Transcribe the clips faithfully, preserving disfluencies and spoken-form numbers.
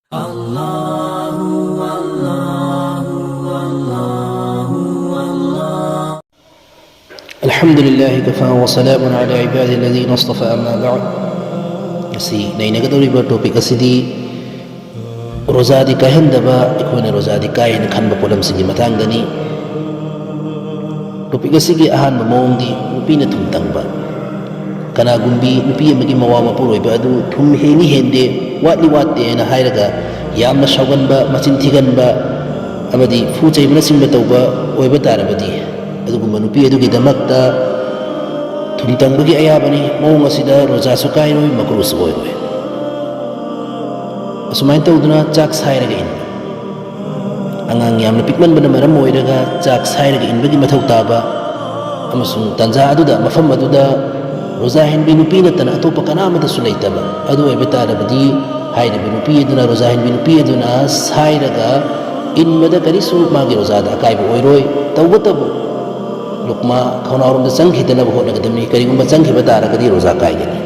الله، الله، الله، الله. الحمد لله كفى وسلام على عباده الذين اصطفى، أما بعد. ꯉꯁꯤ ꯅꯩꯅꯒꯗꯧꯔꯤꯕ topic ꯑꯁꯤꯗꯤ ꯔꯣꯖꯥꯗꯤ ꯀꯥꯏꯍꯟꯗꯕ, ꯑꯩꯈꯣꯏꯅ ꯔꯣꯖꯥꯗꯤ ꯀꯥꯏ ꯍꯥꯏꯅ ꯈꯟꯕ ꯄꯣꯠꯂꯝꯁꯤꯡꯒꯤ ꯃꯇꯥꯡꯗꯅꯤ꯫ Topic ꯑꯁꯤꯒꯤ ꯑꯍꯥꯟꯕ ꯃꯑꯣꯡꯗꯤ ꯅꯨꯄꯤꯅ ꯊꯨꯝ ꯇꯪꯕ꯫ ꯀꯅꯥꯒꯨꯝꯕꯤ ꯅꯨꯄꯤ ꯑꯃꯒꯤ ꯃꯋꯥ ꯃꯄꯨꯔꯣꯏꯕ ꯑꯗꯨ ꯊꯨꯝ ꯍꯦꯟꯏ ꯍꯦꯟꯗꯦ, ꯋꯥꯠꯂꯤ ꯋꯥꯠꯇꯦ ꯍꯥꯏꯅ ꯍꯥꯏꯔꯒ ꯌꯥꯝꯅ ꯁꯥꯎꯒꯟꯕ, ꯃꯆꯤꯟ ꯊꯤꯒꯟꯕ ꯑꯃꯗꯤ ꯐꯨ ꯆꯩꯕꯅꯆꯤꯡꯕ ꯇꯧꯕ ꯑꯣꯏꯕ ꯇꯥꯔꯕꯗꯤ, ꯑꯗꯨꯒꯨꯝꯕ ꯅꯨꯄꯤ ꯑꯗꯨꯒꯤꯗꯃꯛꯇ ꯊꯨꯝ ꯇꯪꯕꯒꯤ ꯑꯌꯥꯕꯅꯤ꯫ ꯃꯑꯣꯡ ꯑꯁꯤꯗ ꯔꯣꯖꯥꯁꯨ ꯀꯥꯏꯔꯣꯏ, ꯃꯀ꯭ꯔꯨꯁꯨ ꯑꯣꯏꯔꯣꯏ꯫ ꯑꯁꯨꯃꯥꯏꯅ ꯇꯧꯗꯨꯅ ꯆꯥꯛ ꯁꯥꯏꯔꯒ ꯏꯟꯕ꯫ ꯑꯉꯥꯡ ꯌꯥꯝꯅ ꯄꯤꯛꯃꯟꯕꯅ ꯃꯔꯝ ꯑꯣꯏꯔꯒ ꯆꯥꯛ ꯁꯥꯏꯔꯒ ꯏꯟꯕꯒꯤ ꯃꯊꯧ ꯇꯥꯕ ꯑꯃꯁꯨꯡ ꯇꯥꯟꯖꯥ ꯑꯗꯨꯗ, ꯃꯐꯝ ꯑꯗꯨꯗ ꯔꯣꯖꯥ ꯍꯦꯟꯕꯤ ꯅꯨꯄꯤ ꯅꯠꯇꯅ ꯑꯇꯣꯞꯄ ꯀꯅꯥ ꯑꯃꯠꯇꯁꯨ ꯂꯩꯇꯕ ꯑꯗꯨ ꯑꯣꯏꯕ ꯇꯥꯔꯕꯗꯤ, ꯍꯥꯏꯔꯤꯕ ꯅꯨꯄꯤ ꯑꯗꯨꯅ, ꯔꯣꯖꯥ ꯍꯦꯟꯕꯤ ꯅꯨꯄꯤ ꯑꯗꯨꯅ ꯁꯥꯏꯔꯒ ꯏꯟꯕꯗ ꯀꯔꯤꯁꯨ ꯃꯥꯒꯤ ꯔꯣꯖꯥꯗ ꯑꯀꯥꯏꯕ ꯑꯣꯏꯔꯣꯏ꯫ ꯇꯧꯕꯇꯕꯨ ꯂꯨꯛꯃꯥ ꯈꯧꯅꯥꯎꯔꯣꯝꯗ ꯆꯪꯈꯤꯗꯅꯕ ꯍꯣꯠꯅꯒꯗꯕꯅꯤ꯫ ꯀꯔꯤꯒꯨꯝꯕ ꯆꯪꯈꯤꯕ ꯇꯥꯔꯒꯗꯤ ꯔꯣꯖꯥ ꯀꯥꯏꯒꯅꯤ꯫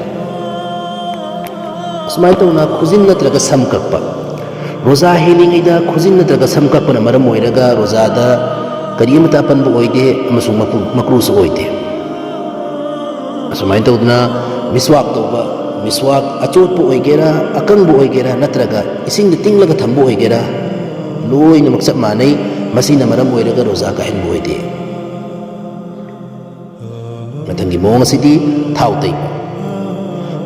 ꯑꯁꯨꯃꯥꯏꯅ ꯇꯧꯅ ꯈꯨꯖꯤꯟ ꯅꯠꯇ꯭ꯔꯒ ꯁꯝ ꯀꯛꯄ꯫ ꯔꯣꯖꯥ ꯍꯦꯜꯂꯤꯉꯩꯗ ꯈꯨꯖꯤꯟ ꯅꯠꯇ꯭ꯔꯒ ꯁꯝ ꯀꯛꯄꯅ ꯃꯔꯝ ꯑꯣꯏꯔꯒ ꯔꯣꯖꯥꯗ ꯀꯔꯤ ꯑꯃꯠꯇ ꯑꯄꯟꯕ ꯑꯣꯏꯗꯦ ꯑꯃꯁꯨꯡ ꯃꯀ꯭ꯔꯨ-, ꯃꯀ꯭ꯔꯨꯁꯨ ꯑꯣꯏꯗꯦ꯫ ꯑꯁꯨꯃꯥꯏꯅ ꯇꯧꯗꯅ ꯃꯤꯁꯋꯥꯛ ꯇꯧꯕ, ꯃꯤꯁꯋꯥꯛ ꯑꯆꯣꯠꯄ ꯑꯣꯏꯒꯦꯔꯥ, ꯑꯀꯪꯕ ꯑꯣꯏꯒꯦꯔꯥ, ꯅꯠꯇ꯭ꯔꯒ ꯏꯁꯤꯡꯗ ꯇꯤꯡꯂꯒ ꯊꯝꯕ ꯑꯣꯏꯒꯦꯔꯥ, ꯂꯣꯏꯅꯃꯛ ꯆꯞ ꯃꯥꯟꯅꯩ꯫ ꯃꯁꯤꯅ ꯃꯔꯝ ꯑꯣꯏꯔꯒ ꯔꯣꯖꯥ ꯀꯥꯏꯍꯟꯕ ꯑꯣꯏꯗꯦ꯫ ꯃꯊꯪꯒꯤ ꯃꯑꯣꯡ ꯑꯁꯤꯗꯤ ꯊꯥꯎ ꯇꯩꯕ꯫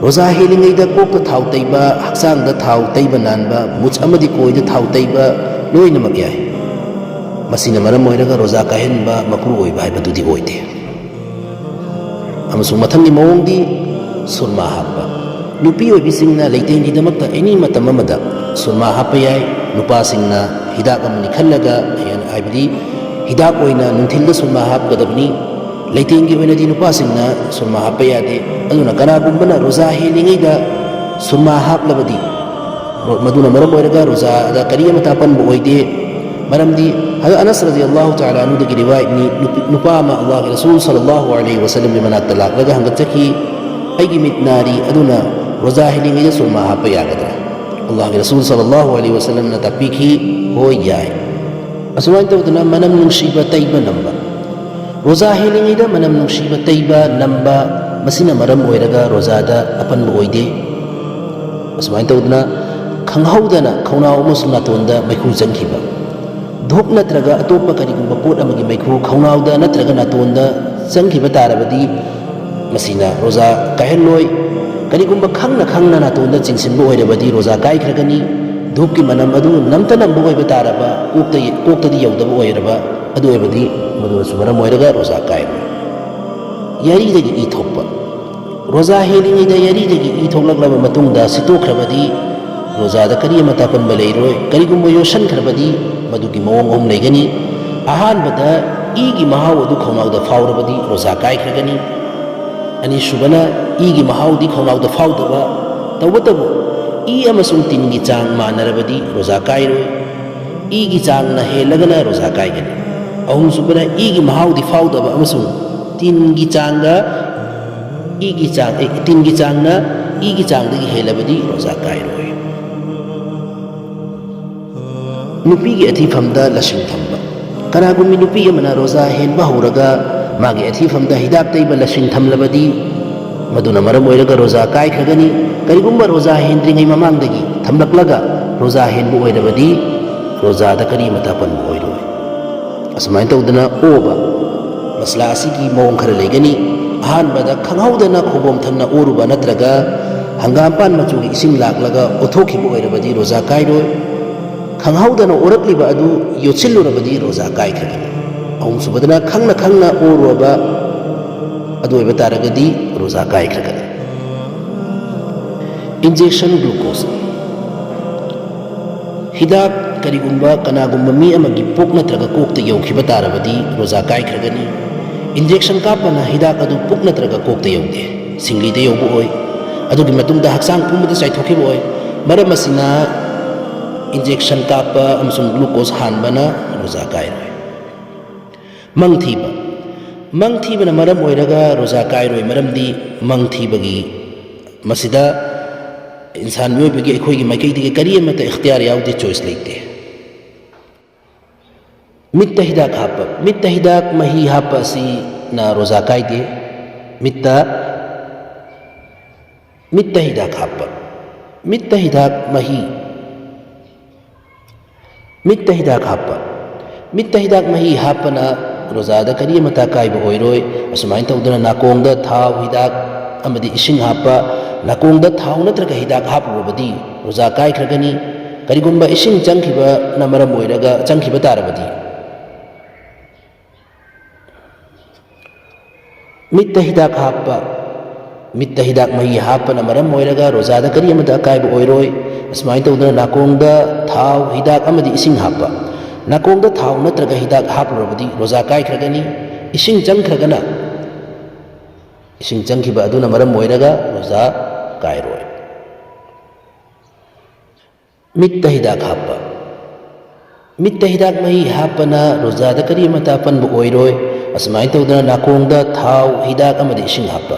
ꯔꯣꯖꯥ ꯍꯦꯜꯂꯤꯉꯩꯗ ꯀꯣꯛꯇ ꯊꯥꯎ ꯇꯩꯕ, ꯍꯛꯆꯥꯡꯗ ꯊꯥꯎ ꯇꯩꯕ ꯅꯥꯟꯕ, ꯃꯨꯠ ꯑꯃꯗꯤ ꯀꯣꯏꯗ ꯊꯥꯎ ꯇꯩꯕ ꯂꯣꯏꯅꯃꯛ ꯌꯥꯏ꯫ ꯃꯁꯤꯅ ꯃꯔꯝ ꯑꯣꯏꯔꯒ ꯔꯣꯖꯥ ꯀꯥꯏꯍꯟꯕ, ꯃꯀ꯭ꯔꯨ ꯑꯣꯏꯕ ꯍꯥꯏꯕꯗꯨꯗꯤ ꯑꯣꯏꯗꯦ꯫ ꯑꯃꯁꯨꯡ ꯃꯊꯪꯒꯤ ꯃꯑꯣꯡꯗꯤ ꯁꯨꯔꯃꯥ ꯍꯥꯞꯄ꯫ ꯅꯨꯄꯤ ꯑꯣꯏꯕꯤꯁꯤꯡꯅ ꯂꯩꯇꯦꯡꯒꯤꯗꯃꯛꯇ ꯑꯦꯅꯤ ꯃꯇꯝ ꯑꯃꯗ ꯁꯨꯔꯃꯥ ꯍꯥꯞꯄ ꯌꯥꯏ꯫ ꯅꯨꯄꯥꯁꯤꯡꯅ ꯍꯤꯗꯥꯛ ꯑꯃꯅꯤ ꯈꯜꯂꯒ, ꯍꯥꯏꯕꯗꯤ ꯍꯤꯗꯥꯛ ꯑꯣꯏꯅ ꯅꯨꯡꯊꯤꯜꯗ ꯁꯨꯔꯃꯥ ꯍꯥꯞꯀꯗꯕꯅꯤ꯫ ꯂꯩꯇꯦꯡꯒꯤ ꯑꯣꯏꯅꯗꯤ ꯅꯨꯄꯥꯁꯤꯡꯅ ꯁꯨꯔꯃꯥ ꯍꯥꯞꯄ ꯌꯥꯗꯦ꯫ ꯑꯗꯨꯅ ꯀꯅꯥꯒꯨꯝꯕꯅ ꯔꯣꯖꯥ ꯍꯦꯜꯂꯤꯉꯩꯗ ꯁꯨꯔꯃꯥ ꯍꯥꯞꯂꯕꯗꯤ, ꯃꯗꯨꯅ ꯃꯔꯝ ꯑꯣꯏꯔꯒ ꯔꯣꯖꯥꯗ ꯀꯔꯤ ꯑꯃꯠꯇ ꯑꯄꯟꯕ ꯑꯣꯏꯗꯦ꯫ ꯃꯔꯝꯗꯤ ꯍꯖꯔꯠ ꯑꯅꯁ ꯔꯗꯤꯌꯜꯂꯥꯍꯨ ꯇꯥꯂꯥ ꯑꯟꯍꯨꯗꯒꯤ ꯔꯤꯋꯥꯌꯠꯅꯤ, ꯅꯨꯄꯤ, ꯅꯨꯄꯥ ꯑꯃ ꯑꯜꯂꯥꯍꯒꯤ ꯔꯁꯨꯜ ꯁꯜꯂꯜꯂꯥꯍꯨ ꯑꯂꯩꯍꯤ ꯋꯁꯜꯂꯝꯒꯤ ꯃꯅꯥꯛꯇ ꯂꯥꯛꯂꯒ ꯍꯪꯒꯠꯆꯈꯤ, "ꯑꯩꯒꯤ ꯃꯤꯠ ꯅꯥꯔꯤ, ꯑꯗꯨꯅ ꯔꯣꯖꯥ ꯍꯦꯜꯂꯤꯉꯩꯗ ꯁꯨꯔꯃꯥ ꯍꯥꯞꯄ ꯌꯥꯒꯗ꯭ꯔꯥ?" ꯑꯜꯂꯥꯍꯒꯤ ꯔꯁꯨꯜ ꯁꯜꯂꯜꯂꯥꯍꯨ ꯑꯂꯩꯍꯤ ꯋꯥꯁꯜꯂꯝꯅ ꯇꯥꯛꯄꯤꯈꯤ, ꯍꯣꯏ, ꯌꯥꯏ꯫ ꯑꯁꯨꯃꯥꯏꯅ ꯇꯧꯗꯅ ꯃꯅꯝ ꯅꯨꯡꯁꯤꯕ ꯇꯩꯕ ꯅꯝꯕ꯫ ꯔꯣꯖꯥ ꯍꯦꯜꯂꯤꯉꯩꯗ ꯃꯅꯝ ꯅꯨꯡꯁꯤꯕ ꯇꯩꯕ ꯅꯝꯕ, ꯃꯁꯤꯅ ꯃꯔꯝ ꯑꯣꯏꯔꯒ ꯔꯣꯖꯥꯗ ꯑꯄꯟꯕ ꯑꯣꯏꯗꯦ꯫ ꯑꯁꯨꯃꯥꯏꯅ ꯇꯧꯗꯅ ꯈꯪꯍꯧꯗꯅ ꯈꯧꯅꯥꯎ ꯑꯃꯁꯨꯡ ꯅꯥꯇꯣꯟꯗ ꯃꯩꯈꯨ ꯆꯪꯈꯤꯕ, ꯙꯨꯞ ꯅꯠꯇ꯭ꯔꯒ ꯑꯇꯣꯞꯄ ꯀꯔꯤꯒꯨꯝꯕ ꯄꯣꯠ ꯑꯃꯒꯤ ꯃꯩꯈꯨ ꯈꯧꯅꯥꯎꯗ ꯅꯠꯇ꯭ꯔꯒ ꯅꯥꯇꯣꯟꯗ ꯆꯪꯈꯤꯕ ꯇꯥꯔꯕꯗꯤ, ꯃꯁꯤꯅ ꯔꯣꯖꯥ ꯀꯥꯏꯍꯜꯂꯣꯏ꯫ ꯀꯔꯤꯒꯨꯝꯕ ꯈꯪꯅ ꯈꯪꯅ ꯅꯥꯇꯣꯟꯗ ꯆꯤꯡꯁꯤꯟꯕ ꯑꯣꯏꯔꯕꯗꯤ ꯔꯣꯖꯥ ꯀꯥꯏꯈ꯭ꯔꯒꯅꯤ꯫ ꯙꯨꯞꯀꯤ ꯃꯅꯝ ꯑꯗꯨ ꯅꯝꯇ ꯅꯝꯕ ꯑꯣꯏꯕ ꯇꯥꯔꯕ, ꯀꯣꯛꯇ, ꯀꯣꯛꯇꯗꯤ ꯌꯧꯗꯕ ꯑꯣꯏꯔꯕ, ꯑꯗꯨ ꯑꯣꯏꯔꯕꯗꯤ ꯃꯗꯨꯅꯁꯨ ꯃꯔꯝ ꯑꯣꯏꯔꯒ ꯔꯣꯖꯥ ꯀꯥꯏꯔꯣꯏ꯫ ꯌꯥꯔꯤꯗꯒꯤ ꯏ ꯊꯣꯛꯄ꯫ ꯔꯣꯖꯥ ꯍꯦꯜꯂꯤꯉꯩꯗ ꯌꯥꯔꯤꯗꯒꯤ ꯏ ꯊꯣꯛꯂꯛꯂꯕ ꯃꯇꯨꯡꯗ ꯁꯤꯠꯇꯣꯛꯈ꯭ꯔꯕꯗꯤ ꯔꯣꯖꯥꯗ ꯀꯔꯤ ꯑꯃꯠꯇ ꯑꯄꯟꯕ ꯂꯩꯔꯣꯏ꯫ ꯀꯔꯤꯒꯨꯝꯕ ꯌꯣꯠꯁꯟꯈ꯭ꯔꯕꯗꯤ ꯃꯗꯨꯒꯤ ꯃꯑꯣꯡ ꯑꯍꯨꯝ ꯂꯩꯒꯅꯤ꯫ ꯑꯍꯥꯟꯕꯗ, ꯏꯒꯤ ꯃꯍꯥꯎ ꯑꯗꯨ ꯈꯧꯅꯥꯎꯗ ꯐꯥꯎꯔꯕꯗꯤ ꯔꯣꯖꯥ ꯀꯥꯏꯈ꯭ꯔꯒꯅꯤ꯫ ꯑꯅꯤꯁꯨꯕꯅ, ꯏꯒꯤ ꯃꯍꯥꯎꯗꯤ ꯈꯧꯅꯥꯎꯗ ꯐꯥꯎꯗꯕ, ꯇꯧꯕꯇꯕꯨ ꯏ ꯑꯃꯁꯨꯡ ꯇꯤꯟꯒꯤ ꯆꯥꯡ ꯃꯥꯟꯅꯔꯕꯗꯤ ꯔꯣꯖꯥ ꯀꯥꯏꯔꯣꯏ꯫ ꯏꯒꯤ ꯆꯥꯡꯅ ꯍꯦꯜꯂꯒꯅ ꯔꯣꯖꯥ ꯀꯥꯏꯒꯅꯤ꯫ ꯑꯍꯨꯝꯁꯨꯕꯅ, ꯏꯒꯤ ꯃꯍꯥꯎꯗꯤ ꯐꯥꯎꯗꯕ ꯑꯃꯁꯨꯡ ꯇꯤꯟꯒꯤ ꯆꯥꯡꯒ ꯏꯒꯤ ꯆꯥꯡ, ꯑꯦ, ꯇꯤꯟꯒꯤ ꯆꯥꯡꯅ ꯏꯒꯤ ꯆꯥꯡꯗꯒꯤ ꯍꯦꯜꯂꯕꯗꯤ ꯔꯣꯖꯥ ꯀꯥꯏꯔꯣꯏ꯫ ꯅꯨꯄꯤꯒꯤ ꯑꯊꯤꯐꯝꯗ ꯂꯁꯤꯡ ꯊꯝꯕ꯫ ꯀꯅꯥꯒꯨꯝꯕꯤ ꯅꯨꯄꯤ ꯑꯃꯅ ꯔꯣꯖꯥ ꯍꯦꯟꯕ ꯍꯧꯔꯒ ꯃꯥꯒꯤ ꯑꯊꯤꯐꯝꯗ ꯍꯤꯗꯥꯛ ꯇꯩꯕ ꯂꯁꯤꯡ ꯊꯝꯂꯕꯗꯤ, ꯃꯗꯨꯅ ꯃꯔꯝ ꯑꯣꯏꯔꯒ ꯔꯣꯖꯥ ꯀꯥꯏꯈ꯭ꯔꯒꯅꯤ꯫ ꯀꯔꯤꯒꯨꯝꯕ ꯔꯣꯖꯥ ꯍꯦꯟꯗ꯭ꯔꯤꯉꯩ ꯃꯃꯥꯡꯗꯒꯤ ꯊꯝꯂꯛꯂꯒ ꯔꯣꯖꯥ ꯍꯦꯟꯕ ꯑꯣꯏꯔꯕꯗꯤ, ꯔꯣꯖꯥꯗ ꯀꯔꯤ ꯑꯃꯠꯇ ꯑꯄꯟꯕ ꯑꯣꯏꯔꯣꯏ꯫ ꯑꯁꯨꯃꯥꯏꯅ ꯇꯧꯗꯅ ꯑꯣꯕ꯫ ꯃꯁꯂꯥ ꯑꯁꯤꯒꯤ ꯃꯑꯣꯡ ꯈꯔ ꯂꯩꯒꯅꯤ꯫ ꯑꯍꯥꯟꯕꯗ, ꯈꯪꯍꯧꯗꯅ ꯈꯣꯡꯕꯣꯝ ꯊꯟꯅ ꯑꯣꯔꯨꯕ ꯅꯠꯇ꯭ꯔꯒ ꯍꯪꯒꯥꯝꯄꯥꯟ ꯃꯆꯨꯒꯤ ꯏꯁꯤꯡ ꯂꯥꯛꯂꯒ ꯑꯣꯊꯣꯛꯈꯤꯕ ꯑꯣꯏꯔꯕꯗꯤ ꯔꯣꯖꯥ ꯀꯥꯏꯔꯣꯏ꯫ ꯈꯪꯍꯧꯗꯅ ꯑꯣꯔꯛꯂꯤꯕ ꯑꯗꯨ ꯌꯣꯠꯁꯤꯜꯂꯨꯔꯕꯗꯤ ꯔꯣꯖꯥ ꯀꯥꯏꯈ꯭ꯔꯒꯅꯤ꯫ ꯑꯍꯨꯝꯁꯨꯕꯗꯅ, ꯈꯪꯅ ꯈꯪꯅ ꯑꯣꯔꯨꯔꯕ ꯑꯗꯨ ꯑꯣꯏꯕ ꯇꯥꯔꯒꯗꯤ ꯔꯣꯖꯥ ꯀꯥꯏꯈ꯭ꯔꯒꯅꯤ꯫ Injection glucose꯫ ꯍꯤꯗꯥꯛ ꯀꯔꯤꯒꯨꯝꯕ ꯀꯅꯥꯒꯨꯝꯕ ꯃꯤ ꯑꯃꯒꯤ ꯄꯨꯛ ꯅꯠꯇ꯭ꯔꯒ ꯀꯣꯛꯇ ꯌꯧꯈꯤꯕ ꯇꯥꯔꯕꯗꯤ ꯔꯣꯖꯥ ꯀꯥꯏꯈ꯭ꯔꯒꯅꯤ꯫ Injection ꯀꯥꯞꯄꯅ ꯍꯤꯗꯥꯛ ꯑꯗꯨ ꯄꯨꯛ ꯅꯠꯇ꯭ꯔꯒ ꯀꯣꯛꯇ ꯌꯧꯗꯦ, ꯁꯤꯡꯂꯤꯗ ꯌꯧꯕ ꯑꯣꯏ꯫ ꯑꯗꯨꯒꯤ ꯃꯇꯨꯡꯗ ꯍꯛꯆꯥꯡ ꯄꯨꯝꯕꯗ ꯆꯥꯏꯊꯣꯛꯈꯤꯕ ꯑꯣꯏ꯫ ꯃꯔꯝ ꯑꯁꯤꯅ injection ꯀꯥꯞꯄ ꯑꯃꯁꯨꯡ glucose ꯍꯥꯟꯕꯅ ꯔꯣꯖꯥ ꯀꯥꯏꯔꯣꯏ꯫ ꯃꯪ ꯊꯤꯕ꯫ ꯃꯪ ꯊꯤꯕꯅ ꯃꯔꯝ ꯑꯣꯏꯔꯒ ꯔꯣꯖꯥ ꯀꯥꯏꯔꯣꯏ, ꯃꯔꯝꯗꯤ ꯃꯪ ꯊꯤꯕꯒꯤ ꯃꯁꯤꯗ ꯏꯟꯁꯥꯟ ꯃꯤꯑꯣꯏꯕꯒꯤ, ꯑꯩꯈꯣꯏꯒꯤ ꯃꯥꯏꯀꯩꯗꯒꯤ ꯀꯔꯤ ꯑꯃꯠꯇ ꯏꯈꯇꯤꯌꯥꯔ ꯌꯥꯎꯗꯦ, ꯆꯣꯏꯁ ꯂꯩꯇꯦ꯫ ꯃꯤꯠꯇ ꯍꯤꯗꯥꯛ ꯍꯥꯞꯄ, ꯃꯤꯠꯇ ꯍꯤꯗꯥꯛ ꯃꯍꯤ ꯍꯥꯞꯄ ꯑꯁꯤꯅ ꯔꯣꯖꯥ ꯀꯥꯏꯗꯦ꯫ ꯃꯤꯠꯇ, ꯃꯤꯠꯇ ꯍꯤꯗꯥꯛ ꯍꯥꯞꯄ, ꯃꯤꯠꯇ ꯍꯤꯗꯥꯛ ꯃꯍꯤ, ꯃꯤꯠꯇ ꯍꯤꯗꯥꯛ ꯍꯥꯞꯄ, ꯃꯤꯠꯇ ꯍꯤꯗꯥꯛ ꯃꯍꯤ ꯍꯥꯞꯄꯅ ꯔꯣꯖꯥꯗ ꯀꯔꯤ ꯑꯃꯠꯇ ꯑꯀꯥꯏꯕ ꯑꯣꯏꯔꯣꯏ꯫ ꯑꯁꯨꯃꯥꯏꯅ ꯇꯧꯗꯅ ꯅꯥꯀꯣꯡꯗ ꯊꯥꯎ, ꯍꯤꯗꯥꯛ ꯑꯃꯗꯤ ꯏꯁꯤꯡ ꯍꯥꯞꯄ, ꯅꯥꯀꯣꯡꯗ ꯊꯥꯎ ꯅꯠꯇ꯭ꯔꯒ ꯍꯤꯗꯥꯛ ꯍꯥꯞꯂꯨꯔꯕꯗꯤ ꯔꯣꯖꯥ ꯀꯥꯏꯈ꯭ꯔꯒꯅꯤ꯫ ꯀꯔꯤꯒꯨꯝꯕ ꯏꯁꯤꯡ ꯆꯪꯈꯤꯕꯅ ꯃꯔꯝ ꯑꯣꯏꯔꯒ, ꯆꯪꯈꯤꯕ ꯇꯥꯔꯕꯗꯤ, ꯃꯤꯠꯇ ꯍꯤꯗꯥꯛ ꯍꯥꯞꯄ, ꯃꯤꯠꯇ ꯍꯤꯗꯥꯛ ꯃꯍꯤ ꯍꯥꯞꯄꯅ ꯃꯔꯝ ꯑꯣꯏꯔꯒ ꯔꯣꯖꯥꯗ ꯀꯔꯤ ꯑꯃꯠꯇ ꯑꯀꯥꯏꯕ ꯑꯣꯏꯔꯣꯏ꯫ ꯑꯁꯨꯃꯥꯏꯅ ꯇꯧꯗꯅ ꯅꯥꯀꯣꯡꯗ ꯊꯥꯎ, ꯍꯤꯗꯥꯛ ꯑꯃꯗꯤ ꯏꯁꯤꯡ ꯍꯥꯞꯄ, ꯅꯥꯀꯣꯡꯗ ꯊꯥꯎ ꯅꯠꯇ꯭ꯔꯒ ꯍꯤꯗꯥꯛ ꯍꯥꯞꯂꯨꯔꯕꯗꯤ ꯔꯣꯖꯥ ꯀꯥꯏꯈ꯭ꯔꯒꯅꯤ꯫ ꯏꯁꯤꯡ ꯆꯪꯈ꯭ꯔꯒꯅ, ꯏꯁꯤꯡ ꯆꯪꯈꯤꯕ ꯑꯗꯨꯅ ꯃꯔꯝ ꯑꯣꯏꯔꯒ ꯔꯣꯖꯥ ꯀꯥꯏꯔꯣꯏ꯫ ꯃꯤꯠꯇ ꯍꯤꯗꯥꯛ ꯍꯥꯞꯄ, ꯃꯤꯠꯇ ꯍꯤꯗꯥꯛ ꯃꯍꯤ ꯍꯥꯞꯄꯅ ꯔꯣꯖꯥꯗ ꯀꯔꯤ ꯑꯃꯠꯇ ꯑꯄꯟꯕ ꯑꯣꯏꯔꯣꯏ꯫ ꯑꯁꯨꯃꯥꯏꯅ ꯇꯧꯗꯅ ꯅꯥꯀꯣꯡꯗ ꯊꯥꯎ, ꯍꯤꯗꯥꯛ ꯑꯃꯗꯤ ꯏꯁꯤꯡ ꯍꯥꯞꯄ,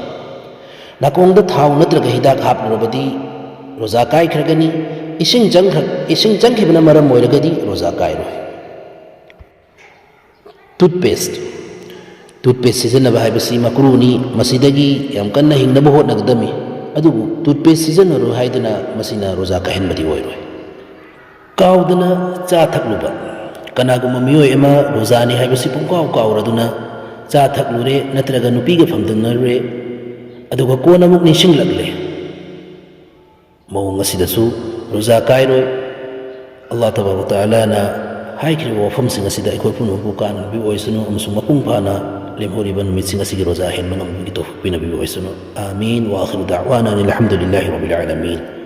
ꯅꯥꯀꯣꯡꯗ ꯊꯥꯎ ꯅꯠꯇ꯭ꯔꯒ ꯍꯤꯗꯥꯛ ꯍꯥꯞꯂꯨꯔꯕꯗꯤ ꯔꯣꯖꯥ ꯀꯥꯏꯈ꯭ꯔꯒꯅꯤ꯫ ꯏꯁꯤꯡ ꯆꯪꯈ꯭ꯔ-, ꯏꯁꯤꯡ ꯆꯪꯈꯤꯕꯅ ꯃꯔꯝ ꯑꯣꯏꯔꯒꯗꯤ ꯔꯣꯖꯥ ꯀꯥꯏꯔꯣꯏ꯫ ꯇꯨꯠꯄꯦꯁ, ꯇꯨꯠꯄꯦꯁ ꯁꯤꯖꯤꯟꯅꯕ ꯍꯥꯏꯕꯁꯤ ꯃꯀ꯭ꯔꯨꯅꯤ꯫ ꯃꯁꯤꯗꯒꯤ ꯌꯥꯝ ꯀꯟꯅ ꯍꯤꯡꯅꯕ ꯍꯣꯠꯅꯒꯗꯕꯅꯤ꯫ ꯑꯗꯨꯕꯨ ꯇꯨꯠꯄꯦꯁ ꯁꯤꯖꯤꯟꯅꯔꯨ ꯍꯥꯏꯗꯨꯅ ꯃꯁꯤꯅ ꯔꯣꯖꯥ ꯀꯥꯏꯍꯟꯕꯗꯤ ꯑꯣꯏꯔꯣꯏ꯫ ꯀꯥꯎꯗꯅ ꯆꯥ ꯊꯛꯂꯨꯕ, ꯀꯅꯥꯒꯨꯝꯕ ꯃꯤꯑꯣꯏ ꯑꯃ ꯔꯣꯖꯥꯅꯤ ꯍꯥꯏꯕꯁꯤ ꯄꯨꯡꯀꯥꯎ ꯀꯥꯎꯔꯗꯨꯅ ꯆꯥ ꯊꯛꯂꯨꯔꯦ, ꯅꯠꯇ꯭ꯔꯒ ꯅꯨꯄꯤꯒ ꯐꯝꯗꯝꯅꯔꯨꯔꯦ, ꯑꯗꯨꯒ ꯀꯣꯟꯅ ꯑꯃꯨꯛ ꯅꯤꯡꯁꯤꯡꯂꯛꯂꯦ꯫ ꯃꯑꯣꯡ ꯑꯁꯤꯗꯁꯨ ꯔꯣꯖꯥ ꯀꯥꯏꯔꯣꯏ꯫ ꯑꯜꯂꯥꯍ ꯇꯕꯥꯔꯛ ꯇꯥꯂꯥꯅ ꯍꯥꯏꯈ꯭ꯔꯤꯕ ꯋꯥꯐꯝꯁꯤꯡ ꯑꯁꯤꯗ ꯑꯩꯈꯣꯏ ꯄꯨꯝꯅꯃꯛꯄꯨ ꯀꯥꯟꯅꯕꯤꯕ ꯑꯣꯏꯁꯅꯨ ꯑꯃꯁꯨꯡ ꯃꯄꯨꯡ ꯐꯥꯅ ꯂꯦꯝꯍꯧꯔꯤꯕ ꯅꯨꯃꯤꯠꯁꯤꯡ ꯑꯁꯤꯒꯤ ꯔꯣꯖꯥ ꯍꯦꯟꯕ ꯉꯝꯕꯒꯤ ꯇꯧꯐꯤꯛ ꯄꯤꯅꯕꯤꯕ ꯑꯣꯏꯁꯅꯨ꯫ آمين، وآخر دعوانا أن الحمد لله رب العالمين.